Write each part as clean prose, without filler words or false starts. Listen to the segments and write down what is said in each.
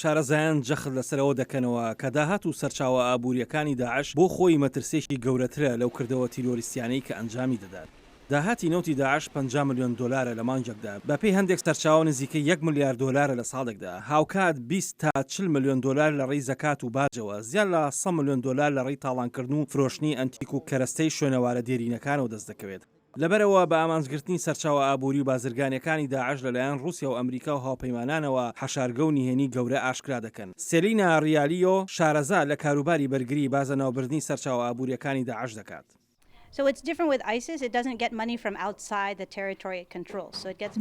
شارەزایان جەخت لەسەر ئەوە دەکەنەوە کە داهات و سەرچاوە ئابوورییەکانی داعش بۆ خۆی مەترسییەکی گەورەترە لەو کردەوە تیرۆریستیانەی کە ئەنجامی دەدات. داهاتی نەوتی داعش 50 ملیۆن دۆلارە لە مانگێکدا، بەپێی هەندێک سەرچاوە نزیکەی یەک ملیار دۆلارە لە ساڵێکدا، هاوکات 20 تا 40 ملیۆن دۆلار لە ڕێی زەکات و باجەوە، زیاد لە 100 ملیۆن دۆلار لە ڕێی تاڵانکردن و فرۆشتنی ئەنتیک و کەرەستەی شوێنەوارە دێرینەکانەوە دەست دەکەوێت. لەبەرئەوە بە ئامانجگرتنی سەرچاوە ئابووری و بازرگانییەکانی داعش لەلایەن ڕووسیا و ئەمریکا و هاوپەیمانانەوە حەشارگە و نهێنی گەورە ئاشکرا دەکەن. سێلینا ڕیالیۆ، شارەزا لە کاروباری بەرگری، باس لە ناوبردنی سەرچاوە ئابوورییەکانی داعش دەکات.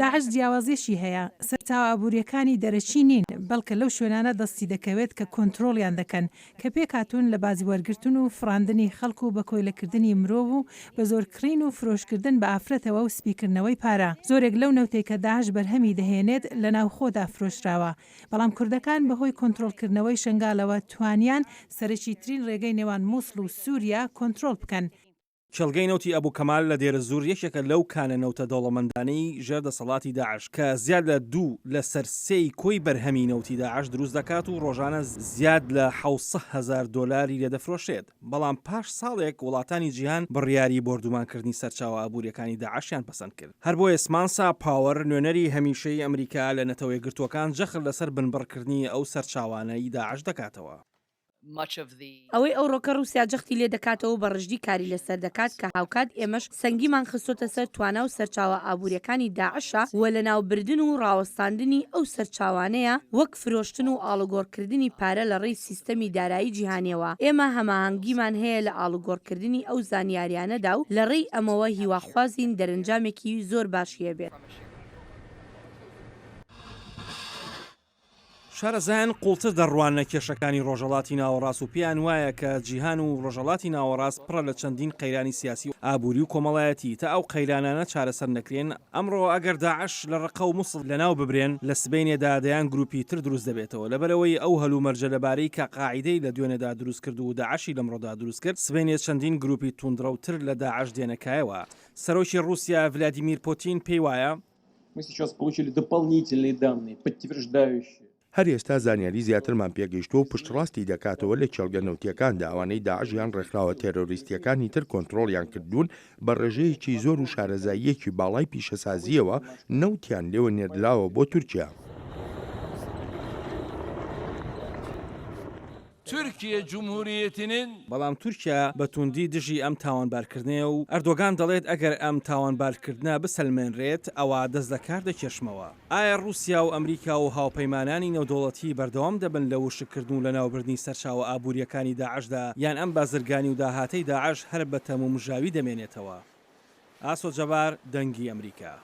داعش جیاوازییەکی هەیە، سەرچاوە ئابوورییەکانی دەرەکی نین، بەڵکە لەو شوێنانە دەستی دەکەوێت کە کۆنترۆڵیان دەکەن، کە پێکهاتوون لە باج وەرگرتن و فڕاندنی خەڵک و بەکۆیلەکردنی مرۆڤ و بە زۆر کڕین و فرۆشکردن بە ئافرەتەوە و سپیکردنەوەی پارە. زۆرێک لەو نەوتەی کە داعش بەرهەمی دەهێنێت لە ناوخۆدا فرۆشراوە، بەڵام کوردەکان بەهۆی کۆنترۆڵکردنەوەی شەنگالەوە توانیان سەرەکیترین ڕێگەی نێوان موسڵ و سوریا کۆنترۆڵ بکەن. کێڵگەی نەوتی ئەبو کەمال لە دێرەزوور یەکێکە لەو کانە نەوتە دەوڵەمەندانەی ژێر دەسەڵاتی داعش کە زیاد لە دوو لەسەر سێی کۆی بەرهەمی نەوتی داعش دروست دەکات و ڕۆژانە زیاد لە 700 هەزار دۆلاری لێ دەفرۆشرێت، بەڵام پاش ساڵێک وڵاتانی جیهان بڕیاری بۆردومانکردنی سەرچاوە ئابوورییەکانی داعشیان پەسەند کرد. هەر بۆیە سمانسا پاوەر، نوێنەری هەمیشەیی ئەمریکا لە نەتەوەیەکگرتووەکان جەخت لەسەر بنبڕکردنی ئەو سەرچاوانەی داعش دەکاتەوە. ئەوەی ئەوڕۆکە ڕووسیا جەختی لێ دەکاتەوە و بە ڕژدی کاری لەسەر دەکات کە هاوکات ئێمەش سەنگیمان خستۆتە سەر توانا و سەرچاوە ئابووریەکانی داعشە و لەناوبردن و ڕاوەستاندنی ئەو سەرچاوانەیە وەک فرۆشتن و ئاڵوگۆڕکردنی پارە لە ڕێی سیستەمی دارایی جیهانیەوە، ئێمە هەماهەنگیمان هەیە لە ئاڵوگۆڕکردنی ئەو زانیاریانەدا و لە ڕێی ئەمەوە هیواخوازین دەرەنجامێکی زۆر باشی هەبێت. شارەزایان قوڵتر دەڕواننە کێشەکانی ڕۆژهەڵاتی ناوەڕاست و پێیان وایە کە جیهان و ڕۆژهەڵاتی ناوەڕاست پڕە لە چەندین قەیرانی سیاسی و ئابووری و کۆمەڵایەتی، تا ئەو قەیرانانە چارەسەر نەکرێن، ئەمڕۆ ئەگەر داعش لە ڕەققە و موسڵ لەناو ببرێن، لە سبەینێدا دەیان گروپی تر دروست دەبێتەوە، لەبەرئەوەی ئەو هەلومەرجە لەبارەی کە قاعیدەی لە دوێنێدا دروست کرد و داعشی لەمڕۆدا دروست کرد، سبەینێ چەندین گروپی توندڕەوتر لە داعش دێنە کایەوە. سەرۆکی ڕووسیا ڤلادیمیر پۆتین پێی وایە، Мы сейчас получили дополнительные данные, подтверждающие. هەر ئێستا زانیاری زیاترمان پێگەیشتووە و پشتڕاستی دەکاتەوە لە کێڵگە نەوتییەکاندا ئەوانەی داعش یان ڕێکخراوە تێرۆریستییەکانی تر کۆنترۆڵیان کردوون بە ڕێژەیەکی زۆر و شارەزاییەکی باڵای پیشەسازییەوە نەوتیان لێوە نێردراوە بۆ تورکیا. Türkiye Cumhuriyeti'nin. بەڵام تورکیا بە توندی دژی ئەم تاوانبارکردنەیە و ئەردۆگان دەڵێت ئەگەر ئەم تاوانبارکردنە بسەلمێنرێت ئەوا دەست لە کار دەکێشمەوە. ئایا ڕووسیا و ئەمریکا و هاوپەیمانانی نێودەوڵەتی بەردەوام دەبن لە وشککردن و لەناوبردنی سەرچاوە ئابوورییەکانی داعشدا یان ئەم بازرگانی و داهاتەی داعش هەر بە تەمومژاوی دەمێنێتەوە؟ ئاسۆ جەبار، دەنگی ئەمریکا.